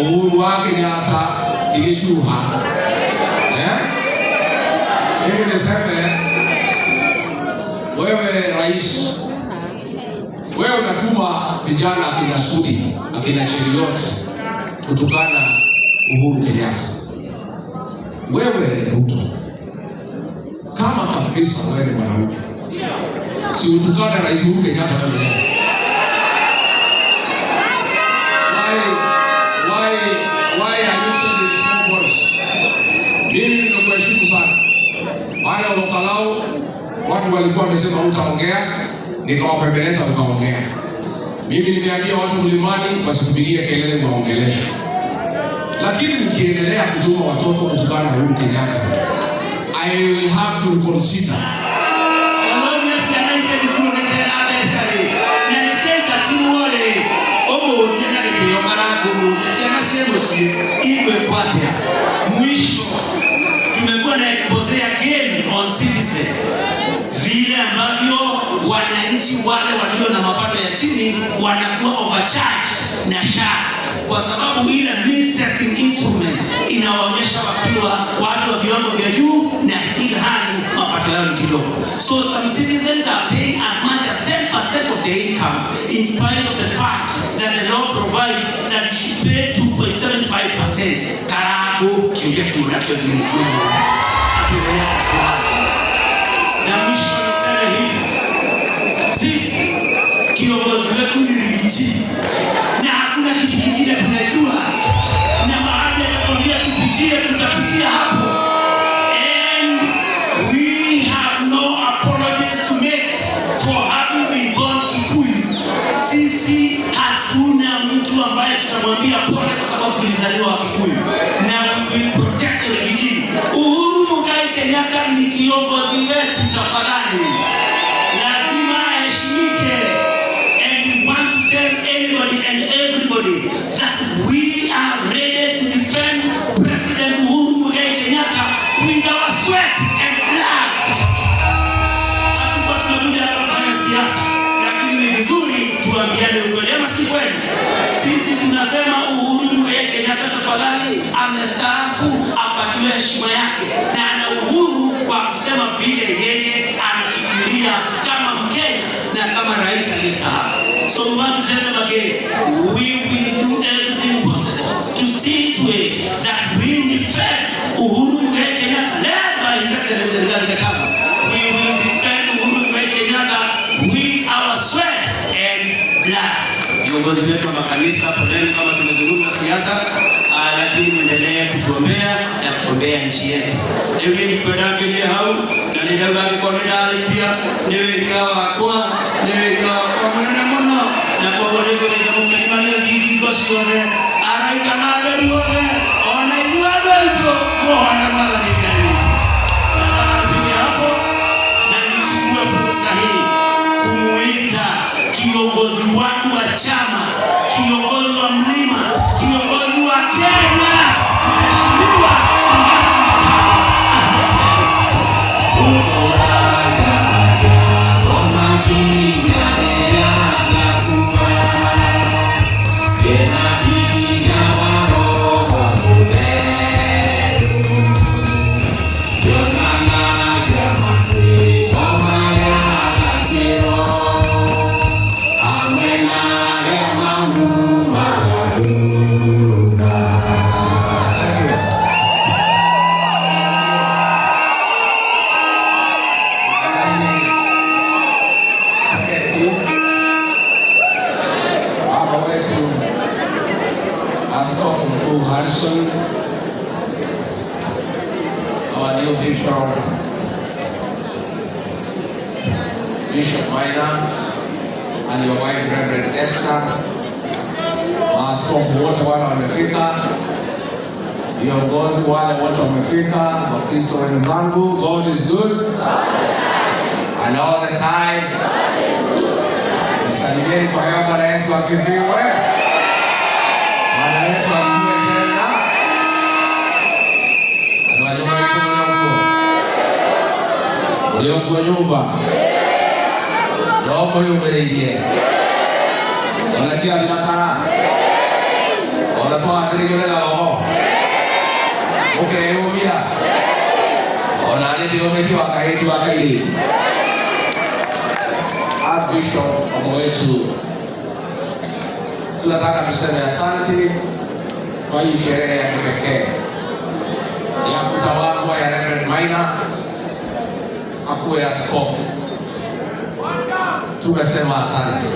Uhuru wa Kenyatta tigicuha. Eh? Mimi niseme wewe rais, wewe unatuma vijana akina Sudi, akina Cheruiyot kutukana Uhuru Kenyatta. Wewe Ruto, kama kabisa wewe ni mwanaume, si utukane Rais Uhuru Kenyatta wewe mwenyewe. Why are you sending small boys? Mimi nimekuheshimu sana. Wale Ol Kalou watu walikuwa wamesema utaongea, nikawapembeleza ukaongea. Mimi nimeambia watu mlimani wasikupigie kelele waongeleshe. Lakini mkiendelea kutuma watoto kutukana Uhuru Kenyatta, I will have to consider. Onoria ciana iria thukuru nĩ na mbeca rĩ, na nĩ ciaingatirwo rĩ, ũmũrie na gĩtĩo karangũmũrie ciana ciĩ mũciĩ igwĩkwo atĩa. Mwisho tumekuwa na expose again on Citizen vile ambavyo wananchi wale walio na mapato ya chini wanakuwa overcharged na SHA kwa sababu ile means testing instrument inawaonyesha wakiwa watu wa viwango vya juu na ilhali mapato yao ni kidogo. So some citizens are paying as much as 10% of their income in spite of the fact that the law provides that you should pay 2.75%. Karago kiuria kiu nakio. Na mwisho niseme hivi, sisi kiongozi wetu ni Riggy G na hakuna kitu kingine tunajua, na mahali atatuambia tupitie, tutapitia hapo. And we have no apologies to make for having been born Kikuyu. Sisi hatuna mtu ambaye tutamwambia pole kwa sababu tulizaliwa wa Kikuyu, na we will protect Riggy G. Uhuru Muigai Kenyatta ni kiongozi wetu, tafadhali lazima aheshimike. And we want to tell anybody and everybody that we are ready to defend President Uhuru Muigai Kenyatta with our sweat and blood. Hatukuwa tunakuja hapa kufanya siasa, lakini ni vizuri tuambiane ukweli, ama si kweli? Sisi tunasema Uhuru Muigai Kenyatta tafadhali, amestaafu, apatiwe heshima yake na ana uhuru wa kusema vile yeye anafikiria kama Mkenya na kama rais aliyestaafu. So we want to tell them again, we will do everything possible to see to it that we defend Uhuru Muigai Kenyatta, led by His Excellency Rigathi Gachagua. We will defend Uhuru Muigai Kenyatta with our sweat and blood. Viongozi wetu wa makanisa, poleni kama tumezungumza siasa, lakini mwendelee kutuombea na kuombea nchi yetu. Rĩu nĩ ndikwenda hau na nĩ ndauga angĩkorwo nĩ ndarĩkia nĩ wĩhia wakwa, nĩ wĩhia wakwa mũnene mũno, na koguo nĩ ngũgeria mũkĩribania thingo ciothe, araika na atheru othe, ona ithuĩ andũ aitũ muohana Mwathani Ngai witũ. Nataka nifike hapo na nichukue fursa hii kumuita kiongozi wangu wa chama, kiongozi wa mlima, kiongozi wa Kenya, Mheshimiwa Rigathi Gachagua. Asante. Thank you. Keti. Baba wetu Askofu Mkuu Harrison, our new bishop, Bishop Maina, and your wife Reverend Esther, maaskofu wote wale wamefika, viongozi wale wote wamefika, Wakristo wenzangu, God is good and all the time. Nisalimieni kwa hewa. Bwana Yesu asifiwe. Bwana Yesu asifiwe tena. Andũ a nyũmba itũ mũrĩ o kuo, mũrĩ o kuo nyũmba no mwĩyũmĩrĩirie ona ciathira kara ona Ona twahatĩrĩrio nĩ gathomo ũkeyũmia ona nĩ ndĩũmĩtie wa kahĩti wa kairĩtu. Archbishop baba wetu, tunataka tuseme asante kwa hii sherehe ya kipekee ya kutawazwa ya Reverend Maina akuwe askofu. Tumesema asante,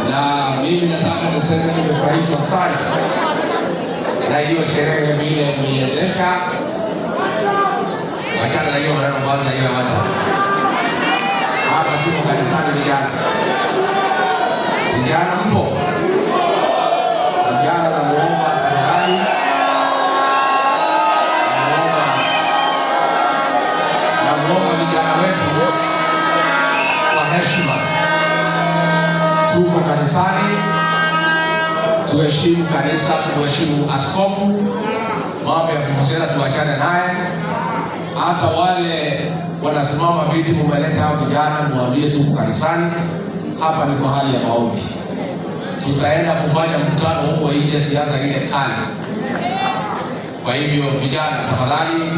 na mimi nataka niseme nimefurahishwa sana na hiyo sherehe vile mmeiendesha. Wachana na hiyo maneno kwanza, hiyo hata hapa tuko kanisani, vijana vijana mpo vijana, namuomba tafadhali, namuomba namuomba vijana wetu kwa heshima, tuko kanisani, tuheshimu kanisa, tuheshimu askofu. Mambo ya vuvuzela tuachane naye. Hata wale wanasimama viti, mumeleta hao vijana, muambie tuko kanisani, hapa ni kwa hali ya maombi. Tutaenda kufanya mkutano huko nje, siasa ile kali. Kwa hivyo vijana, tafadhali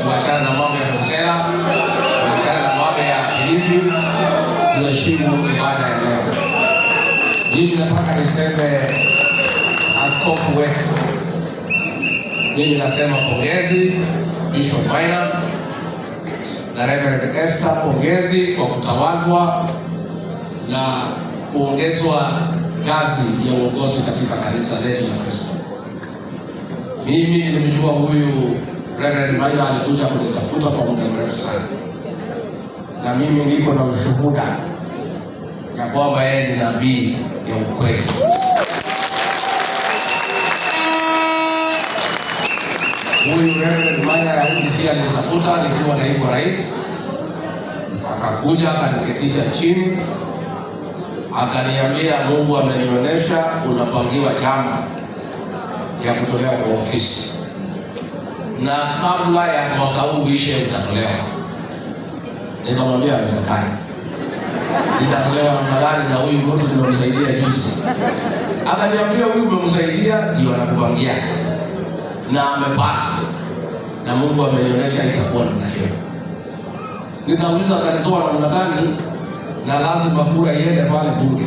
tuachane na mambo ya vuvuzela, tuachane na mambo ya filimbi, tuheshimu ibada ya leo. Mimi nataka niseme askofu wetu, mimi nasema pongezi Bishop Maina na Reverend Esther, pongezi kwa kutawazwa na kuongezwa ngazi ya uongozi katika kanisa letu la Kristo. Mimi nilimjua huyu Reverend Maina alikuja kunitafuta kwa muda mrefu sana, na mimi niko na ushuhuda ya kwamba yeye ni nabii ya ukweli. Huyu Reverend Maina ya UDC alinitafuta nikiwa naibu wa rais, akakuja akaniketisha chini, akaniambia Mungu amenionyesha unapangiwa jambo ya kutolewa kwa ofisi, na kabla ya mwaka huu uishe utatolewa. Nikamwambia haiwezekani, nitatolewa namna gani na huyu mtu tumemsaidia juzi? Akaniambia huyu umemsaidia ndio anakupangia na amepanga, na Mungu amenionyesha itakuwa namna hiyo. Nikauliza atanitoa namna gani? Na lazima kura iende pale bunge.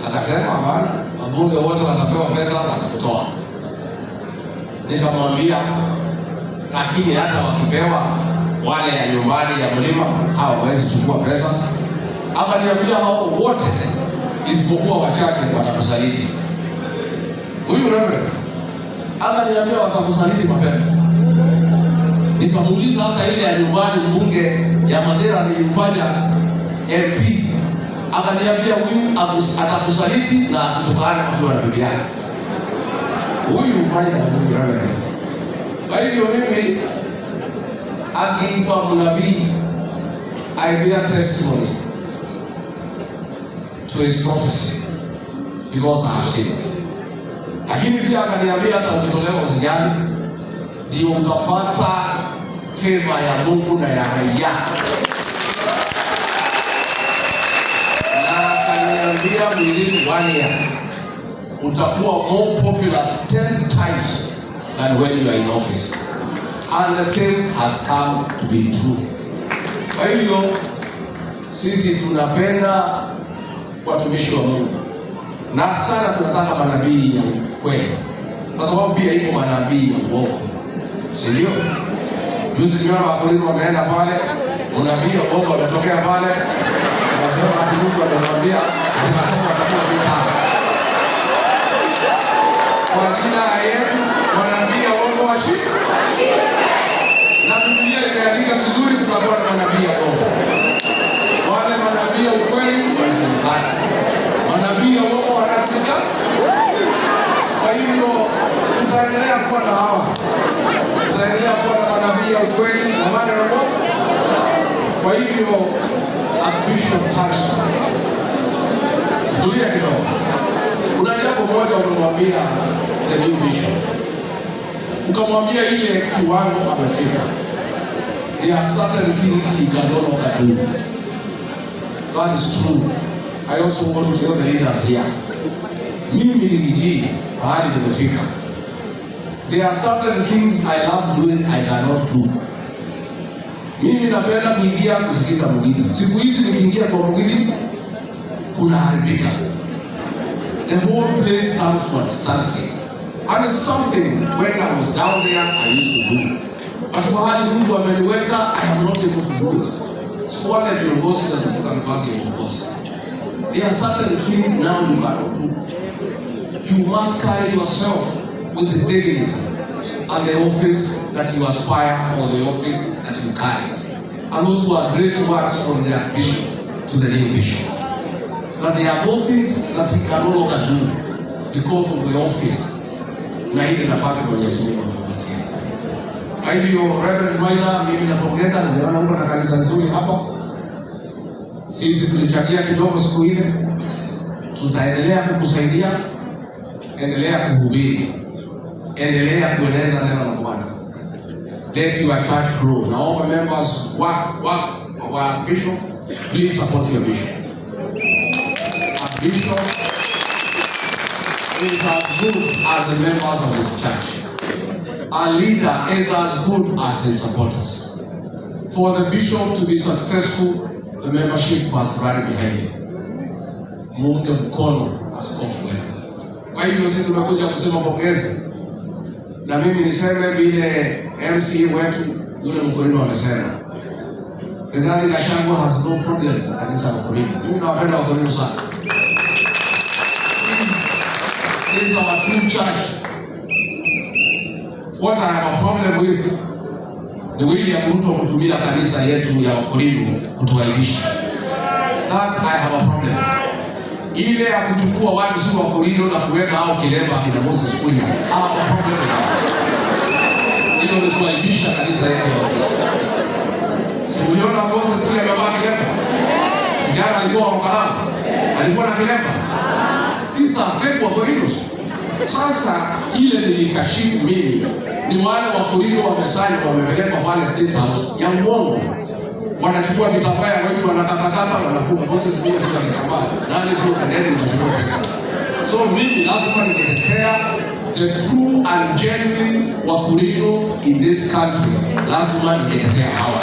Akasema hapana, wabunge wote watapewa pesa, watakutoa. Nikamwambia lakini hata wakipewa wale ya nyumbani ya mlima hawawezi kuchukua pesa. Akaniambia hao wote isipokuwa wachache watakusaliti. Huyu Reverend akaniambia watakusaliti mapema. Nikamuuliza hata ile ya nyumbani mbunge ya Mandera nilimfanya MP, akaniambia huyu atakusaliti na akutukane akiwa na bibi yake. Huyu Maina huyu Reverend. Kwa hivyo mimi akiitwa mnabii, I bear testimony to his prophecy because I have seen it. Lakini pia akaniambia hata ukitolewa usijali, ndio utapata favor ya Mungu na ya raia. Na akaniambia within 1 year utakuwa more popular 10 times than when you are in office. And the same has come to be true. Kwa hivyo sisi tunapenda watumishi wa Mungu na sana tunataka manabii ya kweli, kwa sababu pia iko manabii ya uongo, si ndio? Juzi tumeona Wakorintho wameenda pale, unabii wa uongo ametokea pale, anasema ati Mungu amemwambia masomo atakuwa vita. Kwa jina la Yesu, manabii ya uongo washinde. Na Biblia imeandika vizuri, kutakuwa na manabii ya uongo. Wale manabii ya ukweli wanajulikana, manabii ya uongo wanajulikana. Kwa hivyo tutaendelea kuwa na hawa, tutaendelea kuwa na manabii ya ukweli na wale wa uongo. Kwa hivyo Bishop Harrison, tulia kidogo. Kuna jambo moja umemwambia the new bishop, ukamwambia ile kiwango amefika. There are certain things he can no longer do. That is true. I also want to tell the leaders here. Mimi Riggy G, mahali nimefika, there are certain things I love doing I cannot do. Mimi napenda kuingia kusikiza Mugithi. Siku hizi nikiingia kwa Mugithi kunaharibika. The whole place turns to a standstill. And it's something when I was down there I used to do. But mahali Mungu ameniweka, I am not able to do it. So wale viongozi natafuta nafasi ya uongozi. There are certain things now you cannot do. You must carry yourself with the dignity and the office that you aspire or the office that you carry. And those were great words from their bishop to the new bishop. That there are those things that he can no longer do because of the office na ile nafasi Mwenyezi Mungu amempatia. Kwa hivyo Reverend Maina, mimi napongeza, nimeona uko na kanisa nzuri hapa. Sisi tulichangia kidogo siku ile, tutaendelea kukusaidia. Endelea kuhubiri, endelea kueneza neno la Bwana. Let your church grow. Naomba members wa bishop, please support your bishop. A bishop is as good as the members of his church. A leader is as good as his supporters. For the bishop to be successful, the membership must rally behind him. Muunge mkono askofu wenu. Kwa hivyo sisi tumekuja kusema pongezi, na mimi niseme vile MC wetu yule Mkorino amesema, Rigathi Gachagua has no problem na kanisa la Wakorino. Mimi nawapenda Wakorino sana. This is our true church. What I have a problem with ni William Ruto kutumia kanisa yetu ya Wakorino kutuaibisha. That I have a problem. Ile ya kuchukua watu si Wakorino na kuweka hao kilemba kina Moses Kuria. I have a problem with that. Hilo ni kuaibisha kanisa yetu ya Wakristo. Si uliona Moses Kuria amevaa kilemba? Si jana alikuwa Ol Kalou? Alikuwa na kilemba? These are fake Wakorinos. Sasa ile nilikashifu mimi ni wale Wakorino wamesali wamepelekwa pale State House ya uongo. Wanachukua vitambaa ya wetu wanakatakata, wanafunga. Moses Kuria funga vitambaa. Nani funga nani utachukua pesa. So mimi lazima nitetea the true and genuine Wakorino in this country. Lazima nitetea hawa.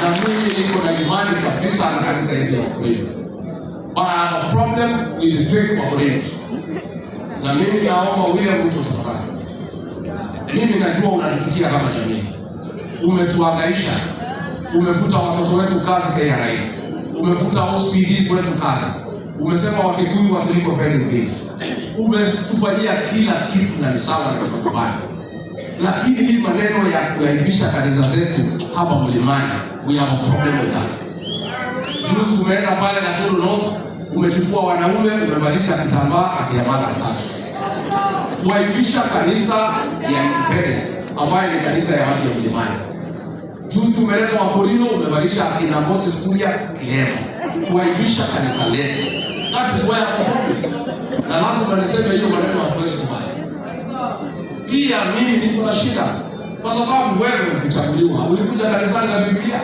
Na mimi niko na imani kabisa na kanisa hili ya Wakorino. But I have a problem with the fake Wakorinos. Na mimi naomba William Ruto tafadhali. Mimi najua unatuchukia kama jamii. Umetuhangaisha. Umefuta watoto wetu kazi KRA. Umefuta OCPDs wetu kazi. Umesema Wakikuyu wasilipwe pending bills. Umetufanyia kila kitu na ni sawa na tunakubali. Lakini hii maneno ya kuaibisha kanisa zetu hapa mlimani, we have a problem with that. Juzi umeenda pale Gatundu North, umechukua wanaume, umevalisha kitambaa ati ya Mother's Church. Kuaibisha kanisa ya Independent ambayo ni kanisa ya watu ya mlimani. Juzi umeleta Wakorino, umevalisha akina Moses Kuria kilemba. Kuaibisha kanisa letu. That is why I'm problem. Na lazima niseme hiyo maneno hatuwezi kubali. Pia mimi niko na shida kwa sababu wewe ukichaguliwa ulikuja kanisani na Biblia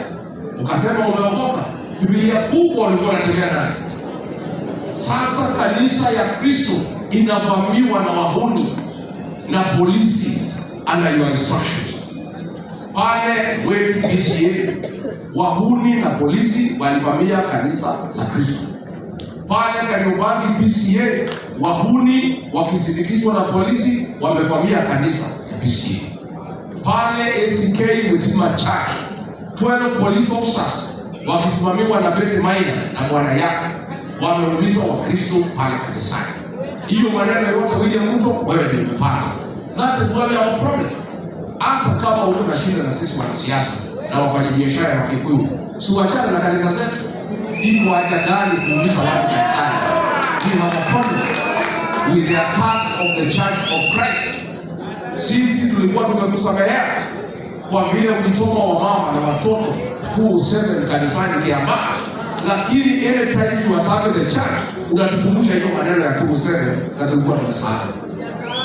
ukasema umeokoka. Biblia kubwa ulikuwa unatembea nayo. Sasa kanisa ya Kristo inavamiwa na wahuni na polisi under your instructions. Pale wetu PCEA, wahuni na polisi walivamia kanisa la Kristo. Pale Kariobangi PCEA, wahuni wakisindikizwa na polisi wamevamia kanisa ya PCEA. Pale ACK Witima Church, 12 police officers wakisimamiwa na Betty Maina na bwana yake wameumiza Wakristo pale kanisani. Hiyo maneno yote William Ruto, wewe ndio umepanga. That is why we have a problem. Hata kama uko na shida na sisi wanasiasa na wafanyabiashara wa Kikuyu, si wachane na kanisa zetu. Iko haja gani kuumiza watu kanisani? We have a problem with the attack of the Church of Christ. Sisi tulikuwa tumekusamehea kwa vile ulichoma wamama na watoto 27 kanisani Kiambaa, lakini anytime you attack the church unatukumbusha hiyo maneno ya 27 na tulikuwa tumesahau.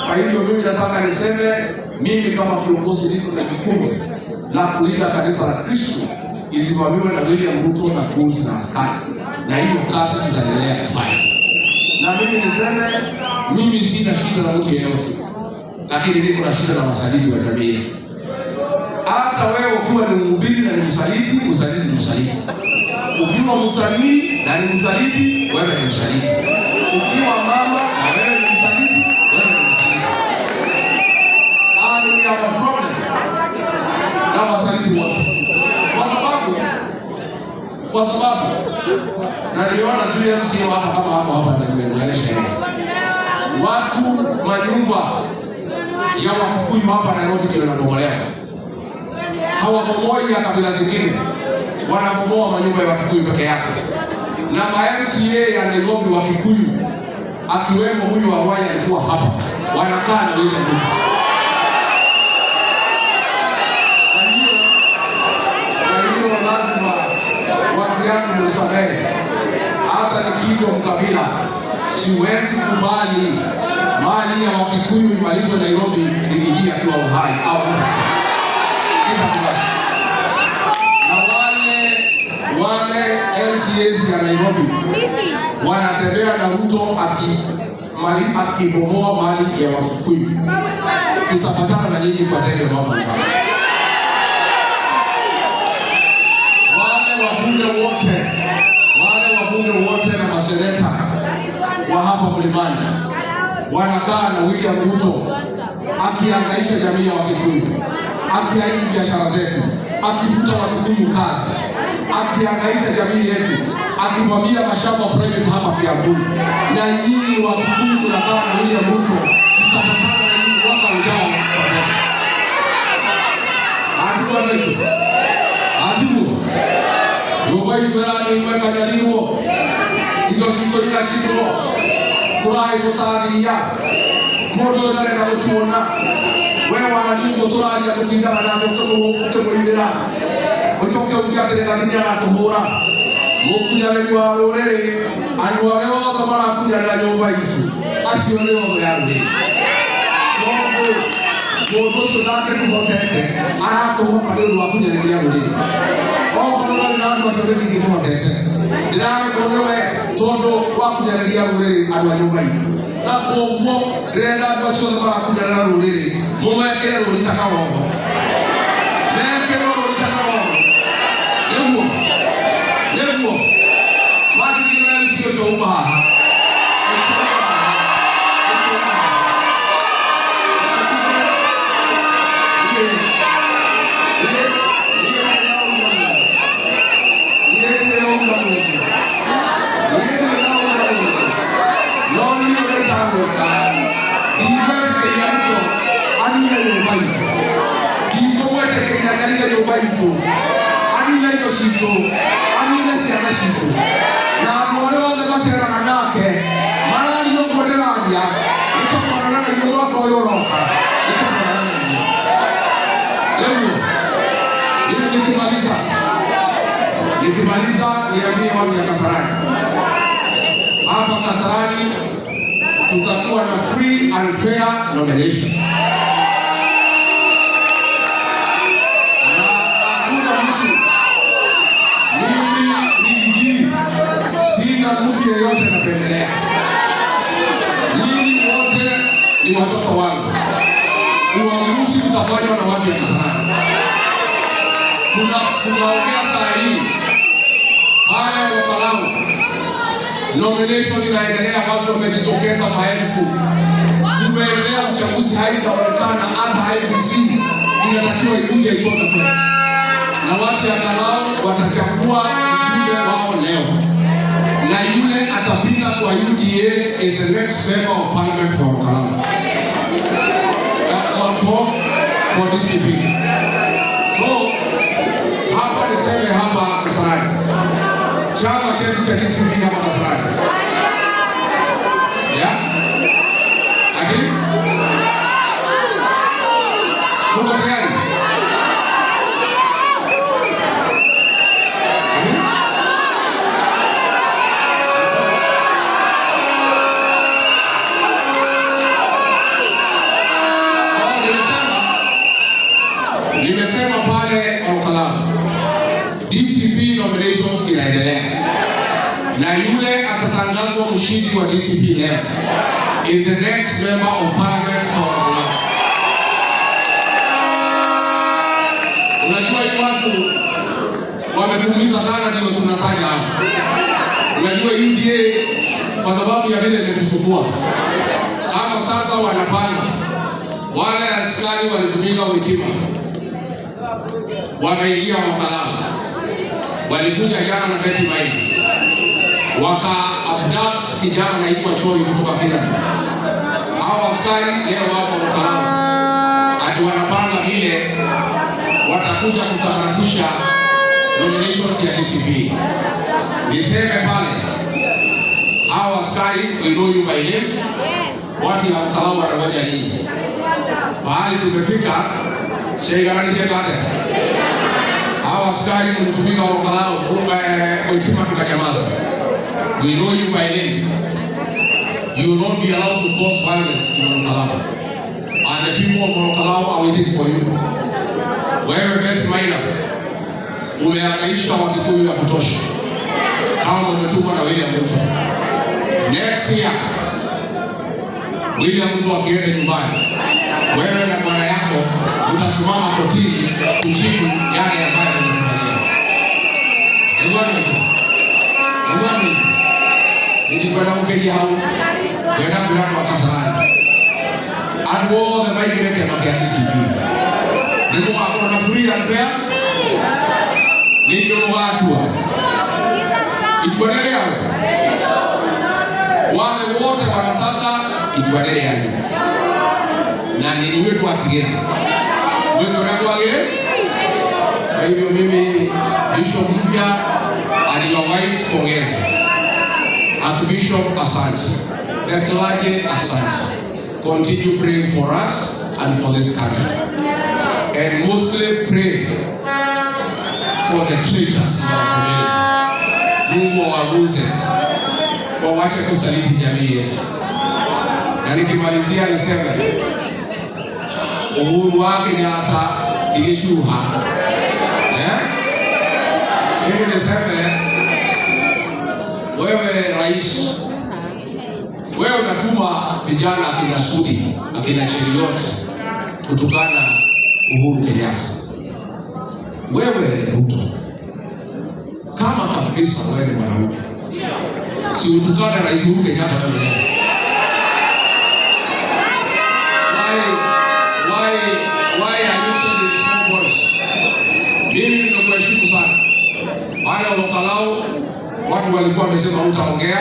Kwa hivyo mimi nataka niseme, mimi kama kiongozi niko na jukumu la kulinda kanisa la Kristo isimamiwe na William Ruto na kuzi na askari, na hiyo kazi tutaendelea kufanya. Na Na mimi niseme, mimi sina shida na mtu yeyote, lakini niko na shida na wasaliti wa jamii yetu. Hata wewe ukiwa ni mhubiri na ni msaliti, msaliti ni msaliti. Ukiwa msanii na ni msaliti, wewe ni msaliti. Ukiwa mama na wewe ni msaliti, wewe ni msaliti. And we have a problem na wasaliti wote, kwa sababu na niliona sijui MCA hapa kama hapo hapa, nimeongelesha yeye, watu manyumba ya Wakikuyu hapa Nairobi ndio yanabomolewa. Hawabomoi ya kabila zingine, wanabomoa manyumba ya Wakikuyu peke yake. Na ma MCA ya Nairobi wa Kikuyu akiwemo huyu wa Ruai alikuwa hapa, wanakaa na William Ruto. Na hiyo lazima watu yangu msamehe, hata nikiitwa mkabila siwezi kubali mali ya Wakikuyu imalizwe Nairobi Riggy G akiwa uhai au sitakubali. Na wale MCAs ya Nairobi wanatembea na Ruto akibomoa mali ya Wakikuyu, tutapatana na nyinyi kwa ndege mwaka ujao. Wale wabunge wote, wale wabunge wote na maseneta wa hapa Mlimani wanakaa na William Ruto akihangaisha jamii ya Wakikuyu, akiharibu biashara zetu, akifuta Wakikuyu kazi, akihangaisha jamii yetu, akivamia mashamba private hapa Kiambu. Na nyinyi Wakikuyu mnakaa na William Ruto, tutapatana na nyinyi mwaka ujao kwa ndege. Hatuko atibu nyũmba itũ ĩrarĩrwo indo citũ igacinwo tũrahĩtwo ta thiia. Mũndũ ũyũ ndarenda gũtuona. We waragia ũguo tũraria gũtindana nake ũkĩmũirĩra ũcoke uge atĩ Rigathi nĩaratũhũra. Mũkunyanĩri wa rũrĩrĩ, andũ arĩa othe marakunyanĩra nyũmba itũ, acio nĩ othe ya rũrĩrĩ, tondũ mũndũ ũcio nake tũhotete aratũhoka nĩ ũndũ wa kunyanĩria rũrĩrĩ. Okorwo ndarĩ na andũ acio nĩndingĩmũhotete, ndĩraremwo nĩwe tondũ wa kunyanĩria rũrĩrĩ, andũ a nyũmba itũ. Na koguo ndĩrenda andũ acio othe marakunyanĩra rũrĩrĩ mũmekĩre rũri ta kagogo, mekĩrwo rũri ta kagogo, nĩguo matigire MC ũcio uma haha. Ũcio uma haha. Ũcio uma haha. Nyũmba itũ anine indo citũ, anine ciana citũ, na andũ arĩa othe maceranaga nake mararia ũguo ndĩraria. Nĩtũkonana na inyuĩ mwaka ũyũ ũroka, nĩtũkonana na inyuĩ. Rĩu mimi nikimaliza niambie watu ya Kasarani, hapa Kasarani tutakuwa na free and fair nomination. Na hakuna mtu, mimi Riggy G, sina mtu yeyote napendelea. Nyinyi wote ni watoto wangu. Uamuzi utafanywa na watu ya Kasarani. Tunaongea saa hii haya Ol Kalou, nomination inaendelea, watu wamejitokeza maelfu. Tumeendelea, uchaguzi haijaonekana, hata IEBC inatakiwa ikuje isome kwetu, na watu ya Kalou watachagua mjumbe wao leo, na yule atapita kwa UDA is the next member of parliament for Kalou, for DCP. So hapa niseme hapa Kasarani, chama chetu cha DCP hapa Kasarani, yeah? Lakini muko tayari? Lakini? Oh, nimesema pale Ol Kalou DCP nominations inaendelea na yule atatangazwa Mshindi wa DCP leo is the next member of parliament for Olkalou. Unajua hii watu wametuumiza sana, ndio tunataja hapa. Unajua UDA kwa sababu ya vile imetusumbua, kama sasa wanapanga wale askari walitumika Witima, wameingia Olkalou, walikuja jana na Betty Maina waka abduct kijana anaitwa Choi kutoka Finland. Hawa askari leo wapo Olkalou, ati wanapanga vile watakuja kusambaratisha nominations ya DCP. Niseme pale, hawa askari, we know you by name. Watu ya Olkalou wanangoja hii. Mahali tumefika, sheiganani shekate. Hawa askari mlitumika Olkalou, Witima tukanyamaza. We know you by name. You will not be allowed to cause violence in Olkalou. And the people of Olkalou are waiting for you. Wewe Betty Maina, umehangaisha Wakikuyu ya kutosha, kama umetumwa na William Ruto. Next year William Ruto akienda nyumbani, wewe na bwana yako utasimama kotini kujibu yale ambayo umefanyia. Eguani, nilikwenda gukiria hau kwenda kwĩra andũ a Kasarani, andũ othe maingĩre kĩama kĩa DCP, nĩ mũgakorwo na free and fair, nĩ inyuĩ mũgatua itua nĩ rĩao. Wale wote wanataka itua nĩ rĩanyu, na nĩ inyuĩ twatigĩra mwĩke ũrĩa kwagĩrĩire. Kwa hivyo mimi, Bishop mpya and your wife, pongezi. Archbishop, asante. The clergy, asante. Continue praying for us and for this country. And mostly pray for the traitors in our community. Mungu awaguze, wawache kusaliti jamii yetu. Na nikimalizia niseme uhuru wa Kenyatta tigicuha, eh? Mimi niseme wewe rais, wewe unatuma vijana akina Sudi, akina Cheruiyot kutukana Uhuru Kenyatta. Wewe Ruto, kama kabisa wewe ni mwanaume, si utukane Rais Uhuru Kenyatta wewe mwenyewe? Why are you sending small boys? Mimi nimekuheshimu sana. Wale Olkalou watu walikuwa wamesema hutaongea,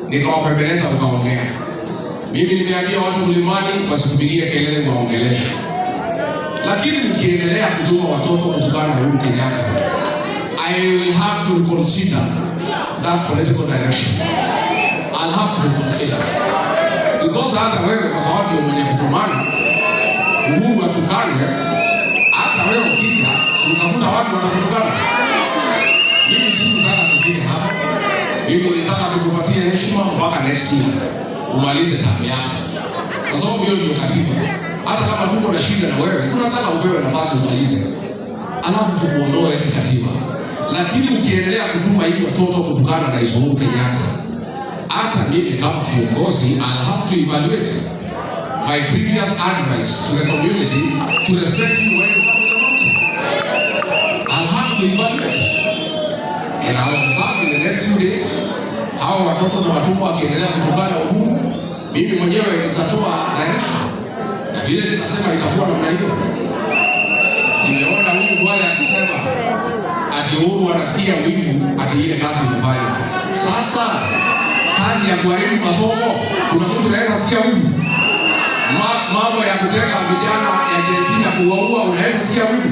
nikawapembeleza ukaongea. Mimi nimeambia watu mlimani wasikupigie kelele waongeleshe, lakini mkiendelea kutuma watoto kutukana Uhuru Kenyatta, I will have to reconsider that political direction. I'll have to reconsider because hata wewe kwa sababu ndio mwenye kutumana Uhuru atukanwe, hata wewe ukija, si utakuta watu watakutukana? Mimi sikutaka tufike hapa. Mimi nilitaka tukupatie heshima mpaka next year umalize term yako, kwa sababu hiyo ndio katiba. Hata kama tuko na shida na wewe, tunataka upewe nafasi umalize, alafu tukuondoe kikatiba. Lakini ukiendelea kutuma hii watoto kutukana na Rais Uhuru Kenyatta, hata mimi kama kiongozi I'll have to evaluate my previous advice to the community to respect you when you come to the mountain. I'll have to evaluate and I'll observe in the next few days hawa watoto na watumwa wakiendelea kutukana Uhuru, mimi mwenyewe nitatoa direction na vile nitasema itakuwa namna hiyo. Nimeona huyu bwana akisema ati Uhuru anasikia wivu ati ile kazi imefanya. Sasa kazi ya kuharibu masomo, kuna mtu anaweza sikia wivu? Mambo ya kuteka vijana ya Gen Z na kuwaua, unaweza sikia wivu?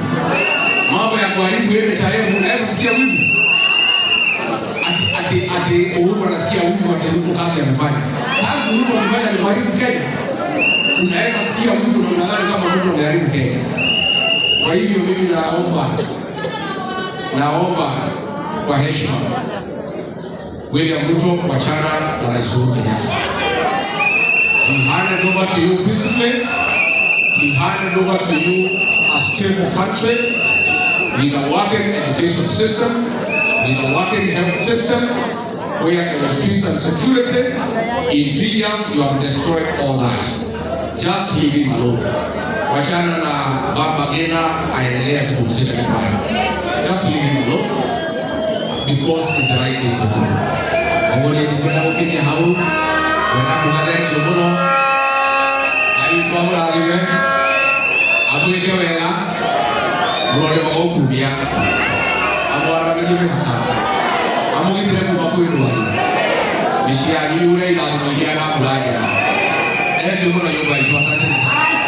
Mambo ya kuharibu NHIF, unaweza sikia wivu? Ati Uhuru anasikia wivu ati Ruto kazi amefanya. Kazi Ruto amefanya ni kuharibu Kenya. Unaweza sikia wivu na unadhani kama mtu ameharibu Kenya. Kwa hivyo mimi naomba kwa heshima, William Ruto, wachana na Rais Uhuru Kenyatta. He handed over to you peacefully. He handed over to you a stable country with a working education system, with a working health system, Where there was peace and security, in 3 years you have destroyed all that. Just leave him alone. Wachana na Baba Ngina aendelee kupumzika nyumbani. Just leave him alone because it's the right thing to do. Ũguo nĩ ngwenda gũkinyia hau, ngwenda kuga thengiũ mũno. Ngai witũ amũrathime, amwĩke wega, mũrore magũkumia, amwaramĩrie mĩhaka, amũgitĩre kuma kwĩ ndwari, mĩciĩ yanyu yure irathimo iria na mbura njega. Thengiũ mũno nyũmba itũ, asanteni sana.